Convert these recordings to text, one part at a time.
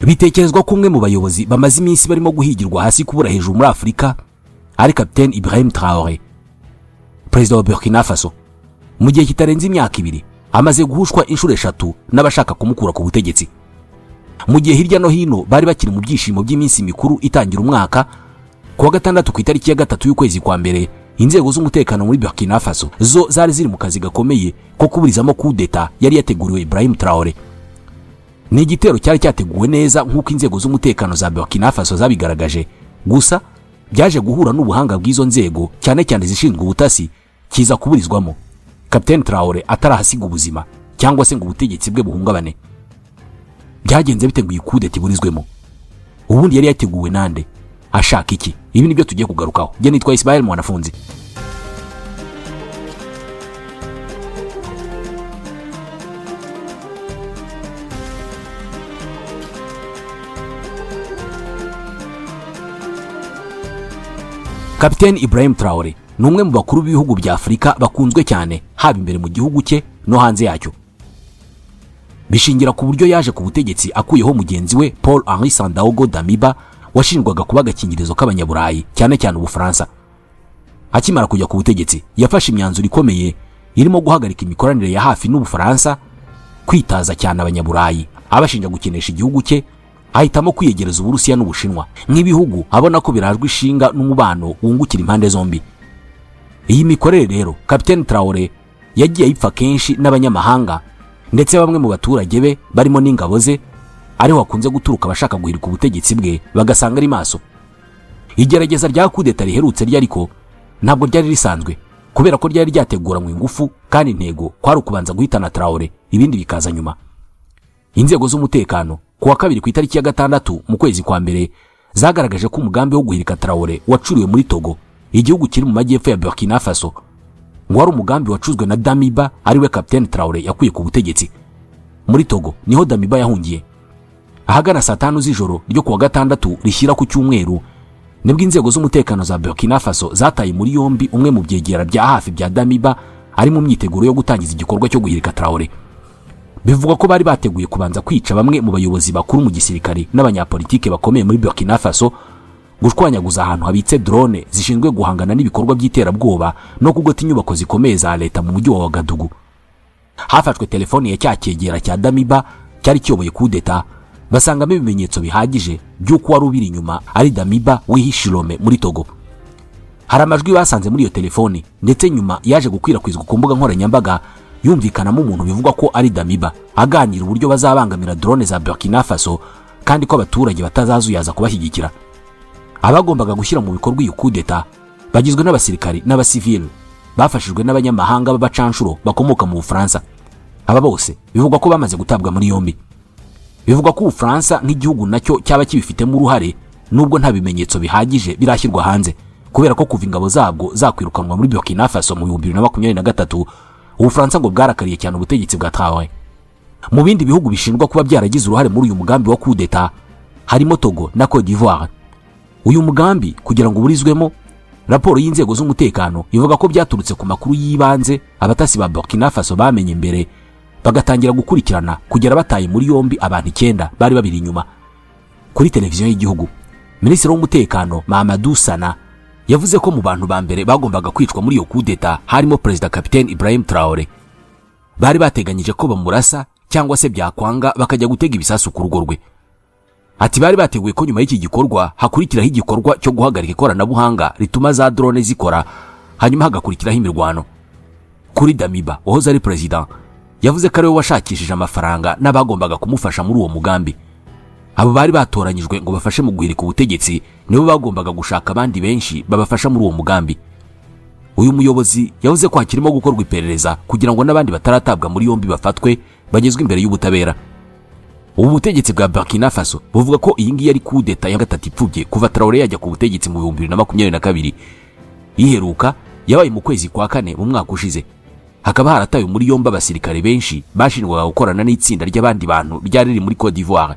Bitekerezwa ko umwe mu bayobozi bamaze iminsi barimo guhigirwa hasi kubura hejuru muri Afurika ari Kapiteni Ibrahim Traore, perezida wa Burkina Faso. Mu gihe kitarenze imyaka 2 amaze guhushwa inshuro 3 n'abashaka kumukura ku butegetsi. Mu gihe hirya no hino bari bakiri mu byishimo by'iminsi mikuru itangira umwaka, ku wa gatandatu ku itariki ya 3 y'ukwezi kwa mbere, inzego z'umutekano muri Burkina Faso zo zari ziri mu kazi gakomeye ko kuburizamo coup d'etat yari yateguriwe Ibrahim Traore. Ni igitero cyari cyateguwe neza nk'uko inzego z'umutekano za Burkina Faso zabigaragaje, gusa byaje guhura n'ubuhanga bw'izo nzego, cyane cyane zishinzwe ubutasi, kiza kuburizwamo Kapiteni Traore atarahasiga ubuzima cyangwa se ngo ubutegetsi bwe buhungabane. Byagenze bite ngo iyi coup d'etat iburizwemo? Ubundi yari yateguwe nande? Ashaka iki? Ibi nibyo tugiye kugarukaho. Njye nitwa Ismael Mwanafunzi. Kapiteni Ibrahim Traore ni umwe mu bakuru b'ibihugu bya Afurika bakunzwe cyane, haba imbere mu gihugu cye no hanze yacyo. Bishingira ku buryo yaje ku butegetsi akuyeho mugenzi we Paul Henri Sandaogo Damiba, washinjwaga kuba agakingirizo k'abanyaburayi, cyane cyane Ubufaransa. Akimara kujya ku butegetsi yafashe imyanzuro ikomeye irimo guhagarika imikoranire ya hafi n'Ubufaransa, kwitaza cyane abanyaburayi abashinja gukinisha igihugu cye, ahitamo kwiyegereza Uburusiya n'Ubushinwa nk'ibihugu abona ko birajwe ishinga n'umubano wungukira impande zombi. Iyi mikorere rero Kapiteni Traore yagiye ayipfa kenshi n'abanyamahanga, ndetse bamwe mu baturage be barimo n'ingabo ze, ariho hakunze guturuka abashaka guhirika ubutegetsi bwe bagasanga ari maso. Igerageza rya coup d'etat riherutse ryo ariko ntabwo ryari risanzwe, kubera ko ryari ryateguranywe ingufu kandi intego kwari ukubanza guhitana Traore, ibindi bikaza nyuma. Inzego z'umutekano ku wa kabiri ku itariki ya 6 mu kwezi kwa mbere zagaragaje ko umugambi wo guhirika Traore wacuriwe muri Togo, igihugu kiri mu majyepfo ya Burkina Faso, ngo wari umugambi wacuzwe na Damiba, ariwe Kapiteni Traore yakuye ku butegetsi. Muri Togo niho Damiba yahungiye. Ahagana saa 5 z'ijoro ryo kuwa gatandatu rishyira ku cyumweru, nibwo inzego z'umutekano za Burkina Faso zataye muri yombi umwe mu byegera bya hafi bya Damiba ari mu myiteguro yo gutangiza igikorwa cyo guhirika Traore. Bivugwa ko bari bateguye kubanza kwica bamwe mu bayobozi bakuru mu gisirikare n'abanyapolitike bakomeye muri Burkina Faso, gushwanyaguza ahantu habitse drone zishinzwe guhangana n'ibikorwa by'iterabwoba no kugota inyubako zikomeye za leta mu mujyi wa Ouagadougou. Hafashwe telefone ya cya cyegera cya Damiba cyari kiyoboye coup d'etat, basangamo ibimenyetso bihagije by'uko wari ubiri inyuma ari Damiba wihishe Lomé muri Togo. Hari amajwi basanze muri iyo telefone, ndetse nyuma yaje gukwirakwizwa ku mbuga nkoranyambaga, yumvikanamo umuntu bivugwa ko ari Damiba aganira uburyo bazabangamira drone za Burkina Faso kandi ko abaturage batazazuyaza kubashyigikira. Abagombaga gushyira mu bikorwa iyo coup d'etat bagizwe n'abasirikari n'abasivile bafashijwe n'abanyamahanga b'abacanshuro bakomoka mu Bufaransa. Aba bose bivugwa ko bamaze gutabwa muri yombi. Bivugwa ko Ubufaransa nk'igihugu nacyo cyaba kibifitemo uruhare, nubwo nta bimenyetso bihagije birashyirwa hanze, kubera ko kuva ingabo zabwo zakwirukanwa muri Burkina Faso mu 2023, Ubufaransa ngo bwarakariye cyane ubutegetsi bwa Traore. Mu bindi bihugu bishinjwa kuba byaragize uruhare muri uyu mugambi wa coup d'etat harimo Togo na Cote d'Ivoire. Uyu mugambi kugira ngo uburizwemo, raporo y'inzego z'umutekano ivuga ko byaturutse ku makuru y'ibanze abatasi ba Burkina Faso bamenye mbere, bagatangira gukurikirana kugera bataye muri yombi abantu 9 bari babiri inyuma. Kuri televiziyo y'igihugu, Minisitiri w'umutekano Mamadou Sana yavuze ko mu bantu ba mbere bagombaga kwicwa muri iyo coup d'etat harimo Perezida Kapiteni Ibrahim Traore. Bari bateganyije ko bamurasa cyangwa se byakwanga bakajya gutega ibisasu ku rugo rwe. Ati bari bateguye ko nyuma y'iki gikorwa hakurikiraho igikorwa cyo guhagarika ikoranabuhanga rituma za drone zikora, hanyuma hagakurikiraho imirwano. Kuri Damiba wahoze ari president, yavuze ko ariwe washakishije amafaranga n'abagombaga kumufasha muri uwo mugambi. Abo bari batoranyijwe ngo bafashe mu guhirika ubutegetsi nibo bagombaga gushaka abandi benshi babafasha muri uwo mugambi. Uyu muyobozi yavuze ko hakirimo gukorwa iperereza kugira ngo n'abandi bataratabwa muri yombi bafatwe bagezwe imbere y'ubutabera. Ubu butegetsi bwa Burkina Faso buvuga ko iyi ngiyi ari coup d'etat ya 3 ipfubye kuva Traore yajya ku butegetsi mu 2022. Iheruka yabaye mu kwezi kwa 4 mu mwaka ushize, hakaba haratawe muri yombi abasirikare benshi bashinjwaga gukorana n'itsinda ry'abandi bantu ryari riri muri Cote d'Ivoire.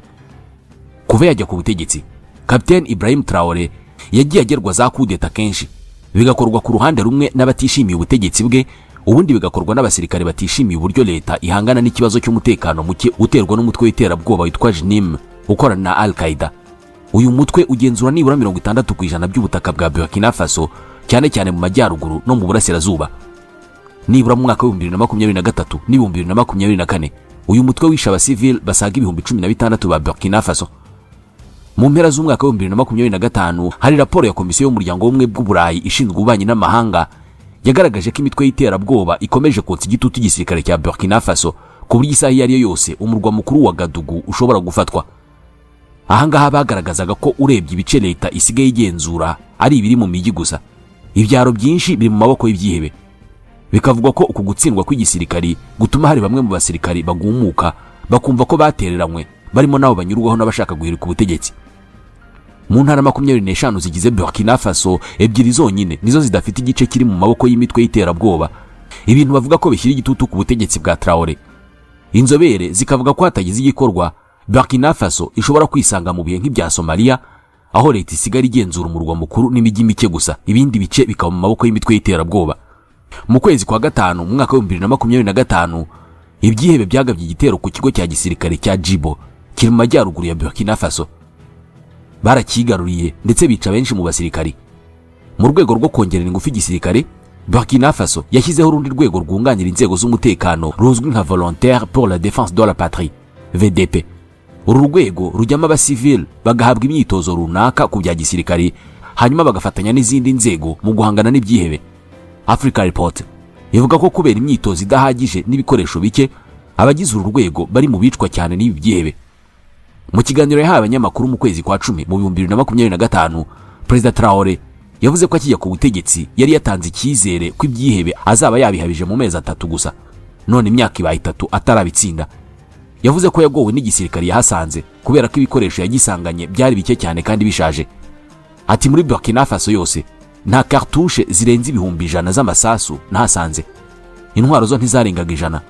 Kuva yajya ku butegetsi, Kapiteni Ibrahim Traore yagiye agerwa za coup d'etat kenshi, bigakorwa ku ruhande rumwe n'abatishimiye ubutegetsi bwe, ubundi bigakorwa n'abasirikare batishimiye uburyo leta ihangana n'ikibazo cy'umutekano muke uterwa n'umutwe w'iterabwoba witwa JNIM. ukorana na Al Qaeda. Uyu mutwe ugenzura nibura 60% by'ubutaka bwa Burkina Faso, cyane cyane mu majyaruguru no mu burasirazuba. Nibura mu mwaka wa 2023 n'2024, uyu mutwe wishe abasivili basaga 16,000 ba Burkina Faso. Mu mpera z'umwaka wa 2025, hari raporo ya Komisiyo y'Umuryango w'Ubumwe bw'Uburayi ishinzwe ububanyi n'amahanga yagaragaje ko imitwe y'iterabwoba ikomeje kotsa igitutu igisirikare cya Burkina Faso, ku buryo isaha iyo ari yo yose umurwa mukuru wa Ouagadougou ushobora gufatwa. Ahangaha bagaragazaga ko urebye ibice leta isigaye igenzura ari ibiri mu mijyi gusa, ibyaro byinshi biri mu maboko y'ibyihebe. Bikavugwa ko uku gutsindwa kw'igisirikari gutuma hari bamwe mu basirikari bagumuka, bakumva ko batereranywe, barimo n'abo banyurwaho n'abashaka guhirika ubutegetsi. Mu ntara 25 zigize Burkina Faso, ebyiri zonyine nizo zidafite igice kiri mu maboko y'imitwe y'iterabwoba, ibintu bavuga ko bishyira igitutu ku butegetsi bwa Traore. Inzobere zikavuga ko hatagize igikorwa, Burkina Faso ishobora kwisanga mu bihe nk'ibya Somalia, aho leta isigara igenzura umurwa mukuru n'imijyi mike gusa, ibindi bice bikaba mu maboko y'imitwe y'iterabwoba. Mu kwezi kwa gatanu mu mwaka wa 2025, ibyihebe byagabye igitero ku kigo cya gisirikare cya Djibo kiri mu majyaruguru ya Burkina Faso. Barakigaruriye ndetse bica benshi mu basirikari. Mu rwego rwo kongerera ingufu igisirikare, Burkina Faso yashyizeho urundi rwego rwunganira inzego z'umutekano ruzwi nka Volontaire pour la défense de la patrie, VDP. Uru rwego rujyamo abasivili, bagahabwa imyitozo runaka ku bya gisirikare, hanyuma bagafatanya n'izindi nzego mu guhangana n'ibyihebe. Africa Report ivuga ko kubera imyitozo idahagije n'ibikoresho bike, abagize uru rwego bari mu bicwa cyane n'ibi byihebe. Mu kiganiro yahaye abanyamakuru mu kwezi kwa cumi mu 2025, Perezida Traore yavuze ko akijya ku butegetsi yari yatanze icyizere ko ibyihebe azaba yabihabije mu mezi 3 gusa, none imyaka ibaye 3 atarabitsinda. Yavuze ko yagowe n'igisirikare yahasanze kubera ko ibikoresho yagisanganye byari bike cyane kandi bishaje. Ati: "Muri Burkina Faso yose nta cartouche zirenze 100,000 z'amasasu nahasanze, intwaro zo ntizarengaga 100.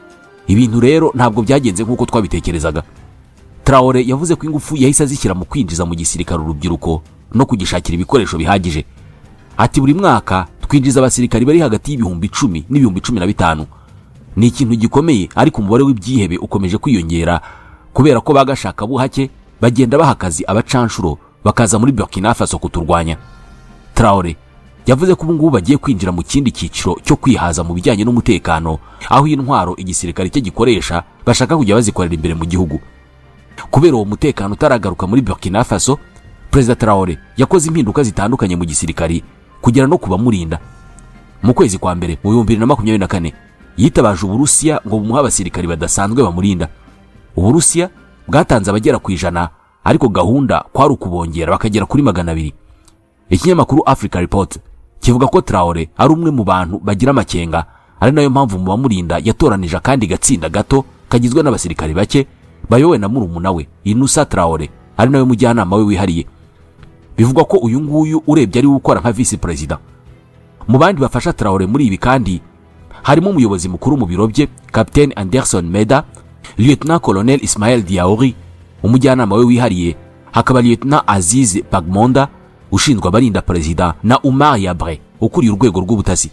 Ibintu rero ntabwo byagenze nk'uko twabitekerezaga." Traore yavuze ko ingufu yahise azishyira mu kwinjiza mu gisirikare urubyiruko no kugishakira ibikoresho bihagije. Ati: "Buri mwaka twinjiza abasirikari bari hagati y'10,000 n'15,000. Ni ikintu gikomeye, ariko umubare w'ibyihebe ukomeje kwiyongera kubera ko bagashaka buhake bagenda baha akazi abacanshuro bakaza muri Burkina Faso kuturwanya." Traore yavuze ko ubu ngubu bagiye kwinjira mu kindi cyiciro cyo kwihaza mu bijyanye n'umutekano, aho intwaro igisirikare cye gikoresha bashaka kujya bazikorera imbere mu gihugu. Kubera uwo mutekano utaragaruka muri Burkina Faso, Perezida Traore yakoze impinduka zitandukanye mu gisirikari kugera no kubamurinda. Mu kwezi kwa mbere mu 2024, yitabaje Uburusiya ngo bumuhe abasirikari badasanzwe bamurinda. Uburusiya bwatanze abagera ku 100, ariko gahunda kwari ukubongera bakagera kuri 200. Ikinyamakuru Africa Report kivuga ko Traore ari umwe mu bantu bagira amakenga, ari nayo mpamvu mu bamurinda yatoranije akandi gatsinda gato kagizwe n'abasirikari bake bayobowe na murumuna we Inusa Traore, ari nawe mujyanama we wihariye. Bivugwa ko uyu nguyu urebye ari we ukora nka visi perezida. Mu bandi bafasha Traore muri ibi kandi harimo umuyobozi mukuru mu biro bye, Captain Anderson Meda, Lieutenant Colonel Ismael Diaori, umujyanama we wihariye, hakaba Lieutenant Aziz Pagmonda ushinzwe abarinda perezida, na Umar Yabre ukuriye urwego rw'ubutasi.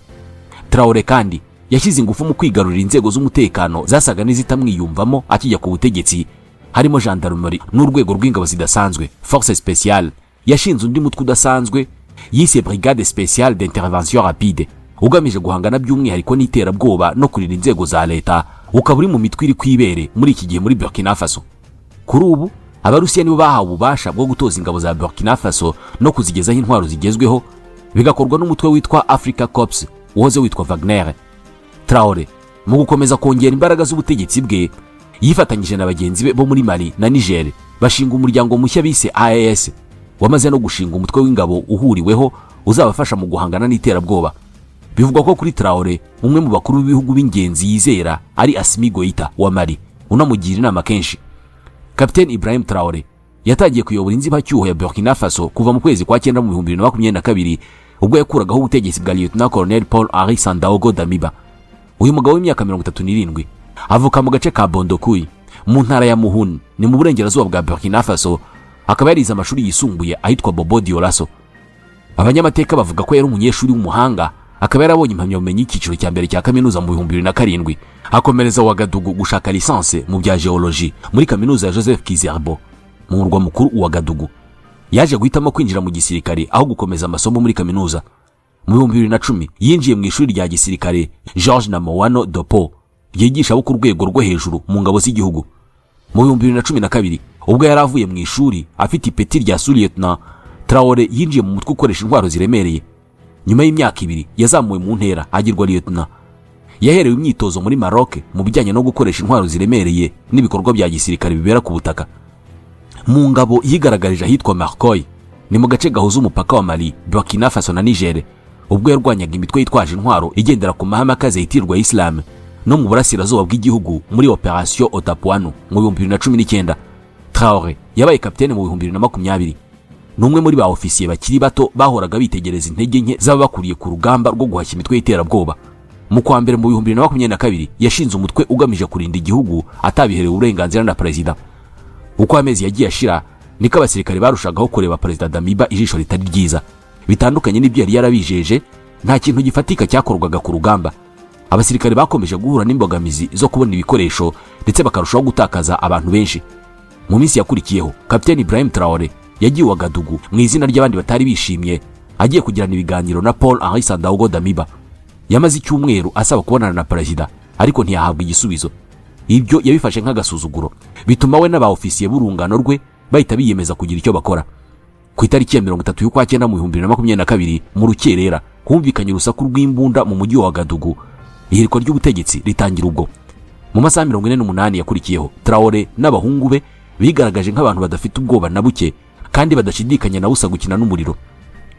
Traore kandi yashyize ingufu mu kwigarurira inzego z'umutekano zasaga n'izitamwiyumvamo akijya ku butegetsi, harimo gendarmerie n'urwego rw'ingabo zidasanzwe, force spéciale. Yashinze undi mutwe udasanzwe yise Brigade spéciale d'intervention rapide, ugamije guhangana by'umwihariko n'iterabwoba no kurinda inzego za leta, ukaba uri mu mitwe iri ku ibere muri iki gihe muri Burkina Faso. Kuri ubu Abarusiya nibo bahawe ububasha bwo gutoza ingabo za Burkina Faso no kuzigezaho intwaro zigezweho, bigakorwa n'umutwe witwa Africa Corps wahoze witwa Wagner. Traore mu gukomeza kongera imbaraga z'ubutegetsi bwe, yifatanyije na bagenzi be bo muri Mali na Niger, bashinga umuryango mushya bise AES, wamaze no gushinga umutwe w'ingabo uhuriweho uzabafasha mu guhangana n'iterabwoba. Bivugwa ko kuri Traore, umwe mu bakuru b'ibihugu b'ingenzi yizera ari Assimi Goita wa Mali, unamugira inama kenshi. Kapiteni Ibrahim Traore yatangiye kuyobora inzibacyuho ya Burkina Faso kuva mu kwezi kwa cyenda mu 2022, ubwo yakuragaho ubutegetsi bwa Lieutenant Colonel Paul Henri Sandaogo Damiba. Uyu mugabo w'imyaka 37 avuka mu gace ka Bondokuy mu ntara ya Mouhoun, ni mu burengerazuba bwa Burkina Faso, akaba yarize amashuri yisumbuye ahitwa Bobo Dioulasso. Abanyamateka bavuga ko yari umunyeshuri w'umuhanga, akaba yarabonye impamyabumenyi y'icyiciro cya mbere cya kaminuza mu 2007, akomereza Ouagadougou gushaka licence mu bya geology muri kaminuza ya Joseph Ki-Zerbo. mu murwa mukuru Ouagadougou. Yaje guhitamo kwinjira mu gisirikare aho gukomeza amasomo muri kaminuza. Mu 2010 yinjiye mu ishuri rya gisirikare Georges Namoano Dopo, ryigisha abo ku rwego rwo hejuru mu ngabo z'igihugu. Mu 2012, ubwo yari avuye mu ishuri afite ipeti rya sous-lieutenant, Traore yinjiye mu mutwe ukoresha intwaro ziremereye. Nyuma y'imyaka 2 yazamuwe mu ntera, agirwa lieutenant. Yaherewe imyitozo muri Maroc mu bijyanye no gukoresha intwaro ziremereye n'ibikorwa bya gisirikare bibera ku butaka. Mu ngabo yigaragarije ahitwa Markoye, ni mu gace gahuza umupaka wa Mali, Burkina Faso na Niger, ubwo yarwanyaga imitwe yitwaje intwaro igendera ku mahame akaze yitirirwa Islam, no mu burasirazuba bw'igihugu muri Operation Otapuanu mu 2019. Traore yabaye kapitene mu 2020. Ni umwe muri ba ofisiye bakiri bato bahoraga bitegereza intege nke z'ababakuriye ku rugamba rwo guhashya imitwe y'iterabwoba. Mu kwa mbere mu 2022 yashinze umutwe ugamije kurinda igihugu atabiherewe uburenganzira na perezida. Uko amezi yagiye ashira, niko abasirikare barushagaho kureba Perezida Damiba ijisho ritari ryiza. Bitandukanye n'ibyo yari yarabijeje, nta kintu gifatika cyakorwaga ku rugamba. Abasirikare bakomeje guhura n'imbogamizi zo kubona ibikoresho, ndetse bakarushaho gutakaza abantu benshi. Mu minsi yakurikiyeho, Kapiteni Ibrahim Traore yagiye Ouagadougou mu izina ry'abandi batari bishimye, agiye kugirana ibiganiro na Paul Henri Sandaogo Damiba. Yamaze icyumweru asaba kubonana na perezida, ariko ntiyahabwa igisubizo. Ibyo yabifashe nk'agasuzuguro, bituma we n'aba ofisiye b'urungano rwe bahita biyemeza kugira icyo bakora. Ku itariki ya 30 y'ukwa cyenda mu 2022, mu rukerera humvikanye urusaku rw'imbunda mu mujyi wa Ouagadougou, ihirikwa ry'ubutegetsi ritangira ubwo. Mu masaha 48 yakurikiyeho, Traore n'abahungu be bigaragaje nk'abantu badafite ubwoba na buke kandi badashidikanya na busa gukina n'umuriro.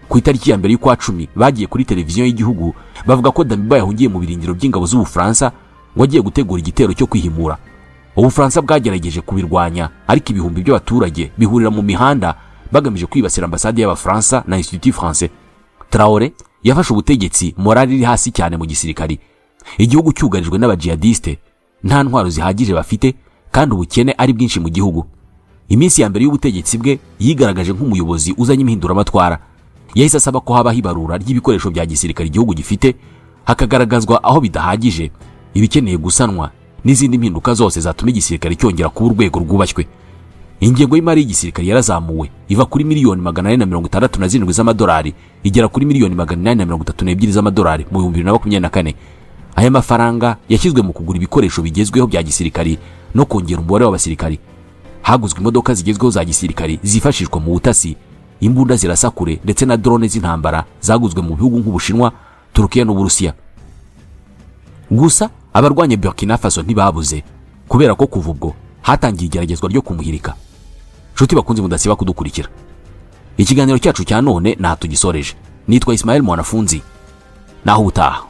Ku itariki ya 1 y'ukwa 10 bagiye kuri televiziyo y'igihugu, bavuga ko Damiba yahungiye mu birindiro by'ingabo z'Ubufaransa, ngo agiye gutegura igitero cyo kwihimura. Ubufaransa bwagerageje kubirwanya, ariko ibihumbi by'abaturage bihurira mu mihanda bagamije kwibasira ambasade y'Abafaransa na Institut Français. Traore yafashe ubutegetsi morali iri hasi cyane mu gisirikari, igihugu cyugarijwe n'abajihadiste, nta ntwaro zihagije bafite kandi ubukene ari bwinshi mu gihugu. Iminsi ya mbere y'ubutegetsi bwe yigaragaje nk'umuyobozi uzanye impinduramatwara. Yahise asaba ko habaho ibarura ry'ibikoresho bya gisirikare igihugu gifite, hakagaragazwa aho bidahagije, ibikeneye gusanwa n'izindi mpinduka zose zatuma igisirikare cyongera kuba urwego rwubashywe. Ingengo y'imari y'igisirikare yarazamuwe, iva kuri miliyoni 467 z'amadolari igera kuri miliyoni 832 z'amadolari mu 2024. Aya mafaranga yashyizwe mu kugura ibikoresho bigezweho bya gisirikari no kongera umubare w'abasirikari. Haguzwe imodoka zigezweho za gisirikari zifashishwa mu butasi, imbunda zirasa kure, ndetse na drone z'intambara zaguzwe mu bihugu nk'Ubushinwa, Turukiya n'Uburusiya. Gusa abarwanya Burkina Faso ntibabuze, kubera ko kuva ubwo hatangiye igeragezwa ryo kumuhirika. Nshuti bakunze mudasiba kudukurikira, ikiganiro cyacu cya none nta tugisoreje. Nitwa Ismael Mwanafunzi, naho ubutaha.